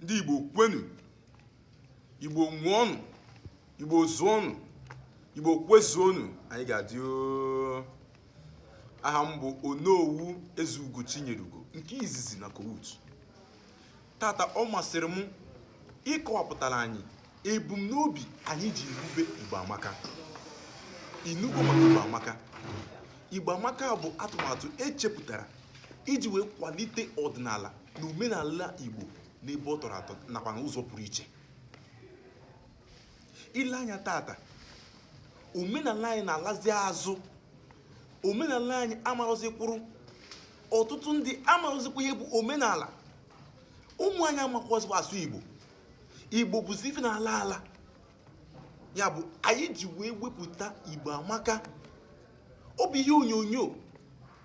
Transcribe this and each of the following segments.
Ndị Igbo kwenu! Igbo ṅụọnụ! Igbo zụọnụ! Igbo kwezuonụ! Anyị ga-adị oo. Aha m bụ Onowu Ezeugo Chinyelugo nke izizi na Kowut. Tata ọ masịrị m ịkọwapụtara anyị ebumnobi anyị ji wube Igbo Amaka. Ị nụgo maka Igbo Amaka? Igbo Amaka bụ atụmatụ echepụtara iji wee kwalite ọdịnala na omenala Igbo n'ebe ọ tọrọ atọ nakwa n'ụzọ pụrụ iche. I lee anya tata, omenala anyị na-alazi azụ, omenala anyị amarọzi kwụrụ, ọtụtụ ndị amarọzikwa ihe bụ omenala, ụmụ anyị amakwazikwa asụ Igbo. Igbo bụzi ife na-ala ala. Ya bụ anyị ji wee wepụta Igbo Amaka. Ọ bụ ihe onyonyo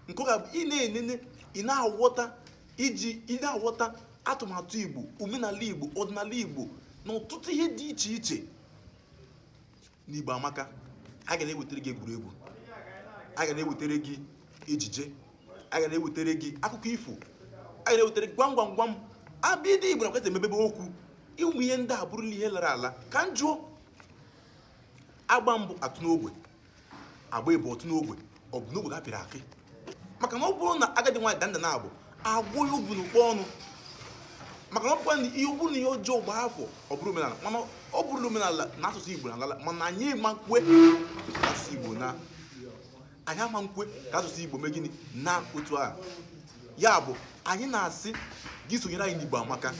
nke ọ ga-abụ ị na-enene, ị na-aghọta, iji ị na-aghọta atụmatụ Igbo, omenala Igbo, ọdịnala Igbo na ọtụtụ ihe dị iche iche. N'Igbo Amaka, a ga na-ewetara gị egwuregwu, a ga na-ewetara gị ejije, a ga na-ewetara gị akụkọ ifo, a ga na-ewetara gị gwam gwam gwam, abịdị Igbo na kwesị emebebe okwu. Ụmụ ihe ndị a bụrụla ihe lara ala. Ka m jụọ, agba mbụ atụ n'ogwe, agba ịbụọ atụ n'ogwe, ọ bụ n'ogwe ka a pịrị akị? Maka na ọ bụrụ na agadi nwaanyị daa nda na abụ agwọ ya ogwu n'ukpo ọnụ, maka na ọ bụkwa na ihe ọ bụrụ na ihe ọjọọ gbaa afọ, ọ bụrụ omenala, mana ọ bụrụ omenala na asụsụ Igbo na-alala, mana anyị ama nkwe ka asụsụ Igbo na anyị ama nkwe ka asụsụ Igbo mee gịnị na otu a. Ya bụ anyị na-asị gị sonyere anyị n'Igbo Amaka.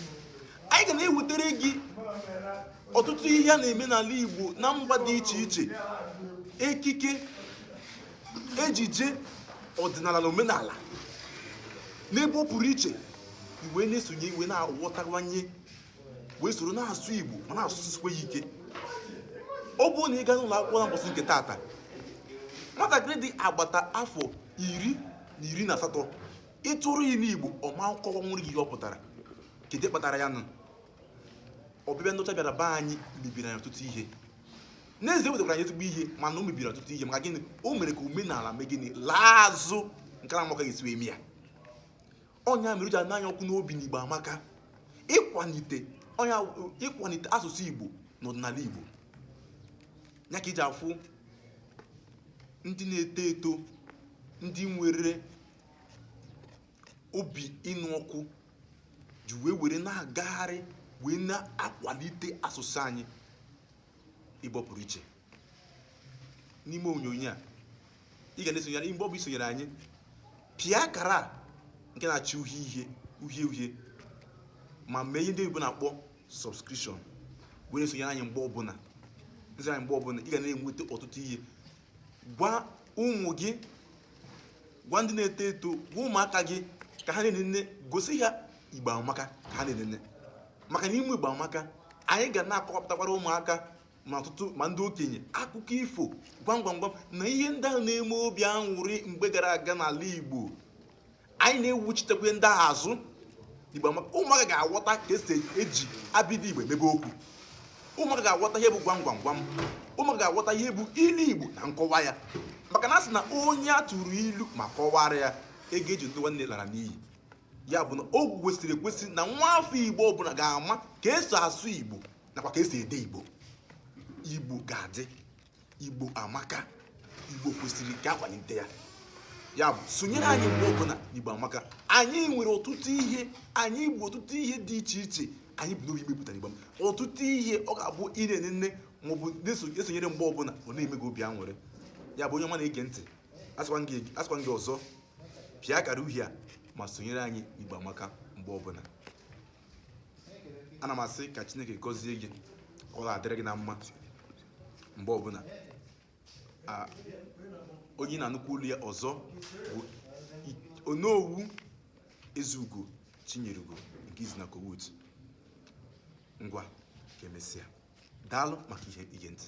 Anyị ga na-ewetara gị ọtụtụ ihe a na-eme n'ala Igbo na mba dị iche iche, ekike, ejije, ọdịnala na omenala n'ebe ọ pụrụ iche. I wee na-esonye, i wee na-aghọtawanye, wee soro na-asụ Igbo ma na-asụsikwa ya ike. Ọ bụrụ na ị gaa n'ụlọ akwụkwọ na mbọsị nke taata, nwatakịrị dị agbata afọ 18, ị tụrụ ya n'Igbo, ọ ma akọwanwuru gị ihe ọ pụtara. Kedu kpatara ya nụ? Ọbịbịa ndị ọcha bịara be anyị mebiri anyị ọtụtụ ihe. N'ezie, wetakwara anyị ezigbo ihe, mana o mebiri ọtụtụ ihe. Maka gịnị? O mere ka omenala mee gịnị? Laa azụ. Nke na amaka ga-esi wee mee ya. Ọ nya mere o ji anụ anyị ọkụ n'obi n'Igbo Amaka ịkwalite ọnya, ịkwalite asụsụ Igbo na ọdịnala Igbo. Ya ka iji afụ ndị na-eto eto, ndị nwere obi ịnụ ọkụ ji wee were na-agagharị wee na-akwalite asụsụ anyị Igbo pụrụ iche. N'ime onyonyo a ị ga na-esonyere, mgbe ọ bụ isonyere anyị, pịa akara nke na-acha uhie uhie uhie uhie ma mee ihe ndị oyibo na-akpọ subscription, were sonyere anyị mgbe ọbụla nsonyere anyị mgbe ọbụla. Ị ga na-enweta ọtụtụ ihe. Gwa ụmụ gị, gwa ndị na-eto eto, gwa ụmụaka gị ka ha na-enene, gosi ha Igbo Amaka ka ha na-enene, maka na ime Igbo Amaka, anyị ga na-akọwapụtakwara ụmụaka ma ọtụtụ ma ndị okenye akụkọ ifo, gwam gwam gwam na ihe ndị ahụ na-eme obi aṅụrị mgbe gara aga n'ala Igbo. Anyị na-ewuchitekwa ndị ahụ azụ. Igbo Amaka, ụmụaka ga-aghọta ka esi eji abịdị Igbo emebe okwu, ụmụaka ga-aghọta ihe bụ gwam gwam gwam, ụmụaka ga-aghọta ihe bụ ilu Igbo na nkọwa ya, maka na a sị na onye a tụrụ ilu ma kọwara ya, ego eji ndị nwanne lara n'iyi. Ya bụ na o kwesịrị ekwesị na nwa afọ Igbo ọbụla ga-ama ka esi asụ Igbo nakwa ka esi ede Igbo. Igbo ga-adị, Igbo amaka, Igbo kwesịrị ka akwalite ya. Ya bụ sonyere anyị mgbe ọbụla n'Igbo Amaka. Anyị nwere ọtụtụ ihe, anyị bụ ọtụtụ ihe dị iche iche anyị bu n'obi imepụta n'Igbo. Ọtụtụ ihe ọ ga-abụ ị na-enene maọbụ na-esonyere mgbe ọbụla, ọ na-eme gị obi aṅụrị. Ya bụ onye ọma na-ege ntị, asịkwa m gị ọzọ, pịa akara uhie a ma sonyere anyị n'Igbo Amaka mgbe ọbụla. Ana m asị ka Chineke gọzie gị, ka ọ ga-adịrị gị na mma mgbe ọbụla. Onye na-anụkwu olu ya ọzọ bụ Onowu Ezeugo Chinyelugo nke izizi na Kowut. Ngwa, ka emesịa. Daalụ maka ihe ige ntị.